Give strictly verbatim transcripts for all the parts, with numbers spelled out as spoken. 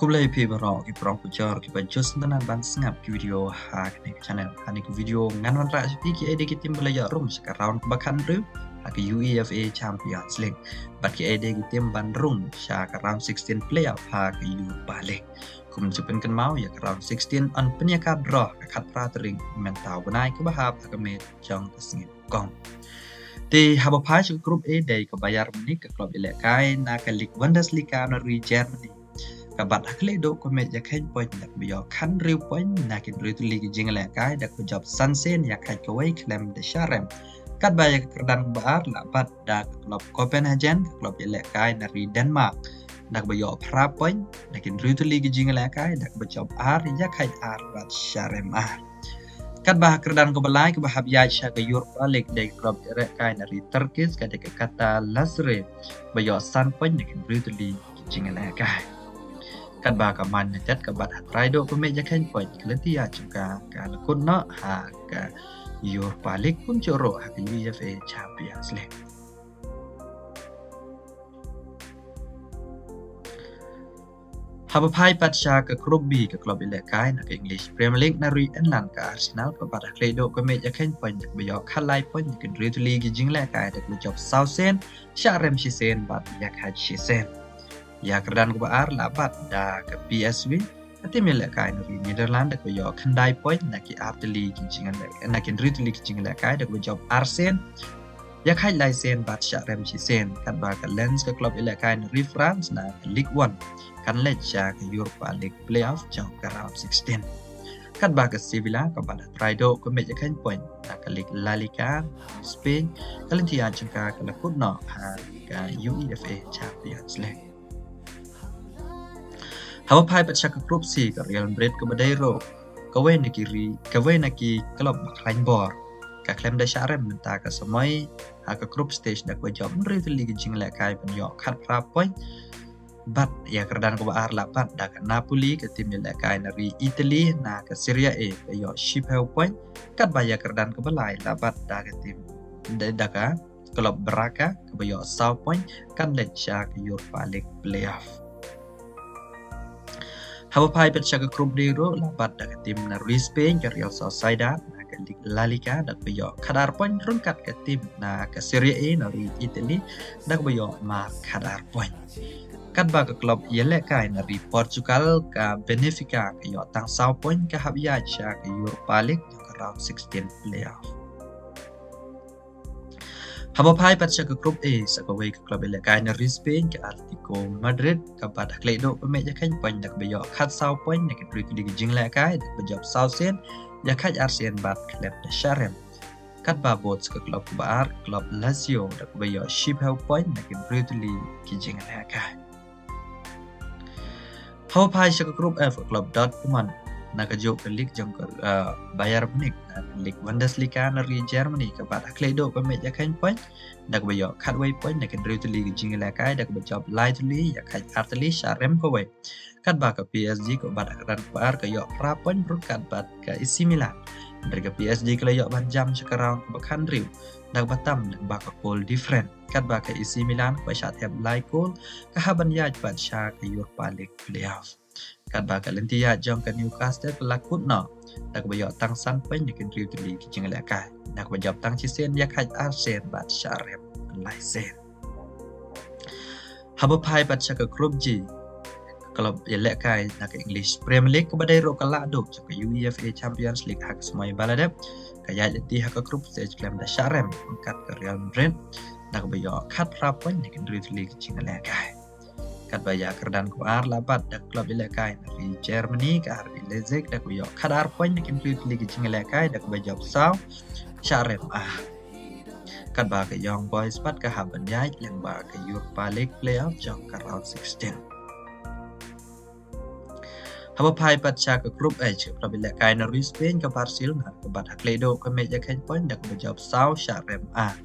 Khublei phi baroh ki paralok pujor kiba ju sngewtynnat ban sngap ki video ha kane ka channel. Ha kane ka video ngan wanrah sha phi ki ei dei ki team ba la ïoh rung sha ka round kaba khathynriew ha ka UEFA Champions League. Bad ki ei dei ki team ban rung sha ka round sixteen playoff ha ka Europa League. Kum ju pynkynmaw ïa ka round sixteen yn pynïakap draw ka khatphra tarik mynta u bnai kaba hap ha ka miet jong ka sngi Nyngkong. Te haba phai sha ka group A dei ka Bayern Munich, ka klub ïalehkai na ka Liga Bundesliga na ri Germany. Ka bat ha khlieh duh ka miej ïakheiñ point da kaba ïoh khathynriew point na ki hynriewtylli ki jingïalehkai da kaba jop san sien ïakhait kawei khlem da shah rem. Katba ïa ka kyrdan ba ar la bat da ka klub Copenhagen, ka klub ïalehkai na ri Denmark, da kaba ïoh phra point na ki hynriewtylli ki jingïalehkai da kaba jop ar ïakhait ar bad shah rem ar. Katba ha kyrdan kaba lai kaba hap ïaid sha ka Europa League dei ka klub ïalehkai na ri Turkey ka dei ka Katalahsaray ba ïoh san point na ki hynriewtylli ki jingïalehkai. Katba ka Man United ka bat ha trai duh ka miej ïakheiñ point, ka lynti ïaid jong ka ka la kut noh ha ka Europa League kumjuh ruh ha ka UEFA Champions League. Haba phai pat sha ka group B ka klub ïalehkai na ka English Premier League na ri England ka Arsenal ka bat ha khlieh duh ka miej ïakheiñ point da kaba ïoh khatlai point na ki hynriewtylli ki jingïalehkai da kaba jop saw sien, shah rem shisien bad ïakhait shisien. Ïa ka kyrdan kaba ar la bat da ka P S V, ka team ïalehkai na ri Netherlands da kaba ïoh khyndai point na ki artylli ki jingïaleh-, na ki hynriewtylli ki jingïalehkai da kaba jop ar sien, ïakhait lai sien bad shah rem shisien. Katba ka Lens ka klub ïalehkai na ri France na ka Ligue One kan leit sha ka Europa League playoff jong ka round sixteen. Katba ka Sevilla ka bat ha trai duh ka miej ïakheiñ point na ka Liga La Liga Spain, ka lynti ïaid jong ka ka la kut noh ha ka UEFA Champions League. Haba phai pat sha ka group C ka Real Madrid kaba dei ruh kawei na ki ri, kawei na ki klub ba khlaiñ bor, ka khlem da shah rem mynta ka samoi ha ka group stage da kaba jop hynriewtylli ki jingïalehkai ban ïoh khatphra point. Bad ïa ka kyrdan kaba ar la bat da ka Napoli, ka team ïalehkai na ri Italy na ka Serie A, ka ïoh shiphew point. Katba ïa ka kyrdan kaba lai la bat da ka team da, da ka klub Braga kaba ïoh saw point, kan leit sha ka Europa League playoff. Haba phai pat sha ka group D ruh la bat da ka team na ri Spain ka Real Sociedad na ka Li-, La Liga da kaba ïoh khatar point, ryngkat ka team na ka Serie A na ri Italy da kaba ïoh mar khatar point. Katba ka klub ïalehkai na ri Portugal ka Benfica ka ïoh tang saw point, ka hap ïaid sha ka Europa League na ka round sixteen playoff. Haba phai pat sha ka group A sa kawei ka klub ïalehkai na ri Spain ka Atletico Madrid ka bat ha khlieh duh ka miej ïakheiñ point da kaba ïoh khatsaw point na ki hynriewtylli ki jingïalehkai da kaba jop saw sien, ïakhait ar sien bad khlem da shah rem. Katba bud sa ka klub kaba ar, klub Lazio da kaba ïoh shiphew point na ki hynriewtylli ki jingïalehkai. Haba phai sha ka group F ka klub Dortmund na kajuh ka league jong ka, uh, Bayern Munich na ka Liga Bundesliga na ri Germany ka bat ha khlieh duh ka miej ïakheiñ point da kaba ïoh khatwei point na ki hynriewtylli ki jingïalehkai da kaba jop laitylli, ïakhait artylli, shah rem kawei. Katba ka P S G ka bat ha ka kyrdan kaba ar ka ïoh phra point ryngkat bad ka A C Milan. Hynrei ka P S G ka la ïoh ban jam sha ka round kaba khathynriew da kaba tam lyngba ka goal different. Katba ka A C Milan kaba shah thep lai goal ka hap ban ïaid pat sha ka Europa League playoff. Katba ka lynti ïaid jong ka Newcastle ka la kut noh da kaba ïoh tang san point na ki hynriewtylli ki jingïalehkai da kaba jop tang shisien, ïakhait ar sien bad shah rem lai sien. Haba phai pat sha ka group G, ka klub ïalehkai na ka English Premier League kaba dei ruh ka lahduh jong ka UEFA Champions League ha ka samoi ba la dep, ka ïaid lynti ha ka group stage khlem da shah rem ryngkat ka Real Madrid da kaba ïoh khatphra point na ki hynriewtylli ki jingïalehkai. Katba ïa ka kyrdan kaba ar la bat da ka klub ïalehkai na ri Germany ka R B Leipzig da kaba ïoh khatar point na ki hynriewtylli ki jingïalehkai da kaba jop saw, shah rem ar. Katba ka Young Boys pat ka hap ban ïaid lyngba ka Europa League playoff jong ka round sixteen. Haba phai pat sha ka group H, ka klub ïalehkai na ri Spain ka Barcelona ka bat ha khlieh duh ka miej ïakheiñ point da kaba jop saw, shah rem ar.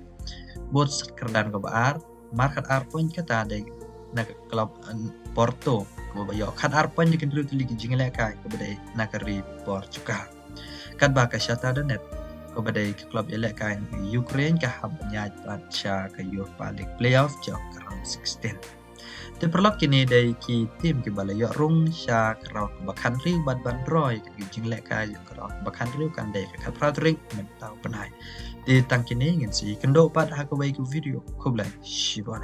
Bud sa ka kyrdan kaba ar, mar khatar point kata dei na ka klub, eh, Porto kaba ïoh khatar point na ki hynriewtylli ki jingïalehkai kaba dei na ka ri Portugal. Katba ka Shakhtar Donetsk kaba dei ka klub ïalehkai na Ukraine ka hap ban ïaid pat sha ka Europa League playoff jong ka round sixteen. Te paralok, kine dei ki theme kiba la ïoh rung sha ka round kaba khathynriew bad ban draw ïa ki jinglehkai ïa ka round kaba khathynriew kan dei ka khatphra tarik mynta u bnai. Te tang kine, ngin sa ïakynduh pat ha kawei ka video. Khublei shibun.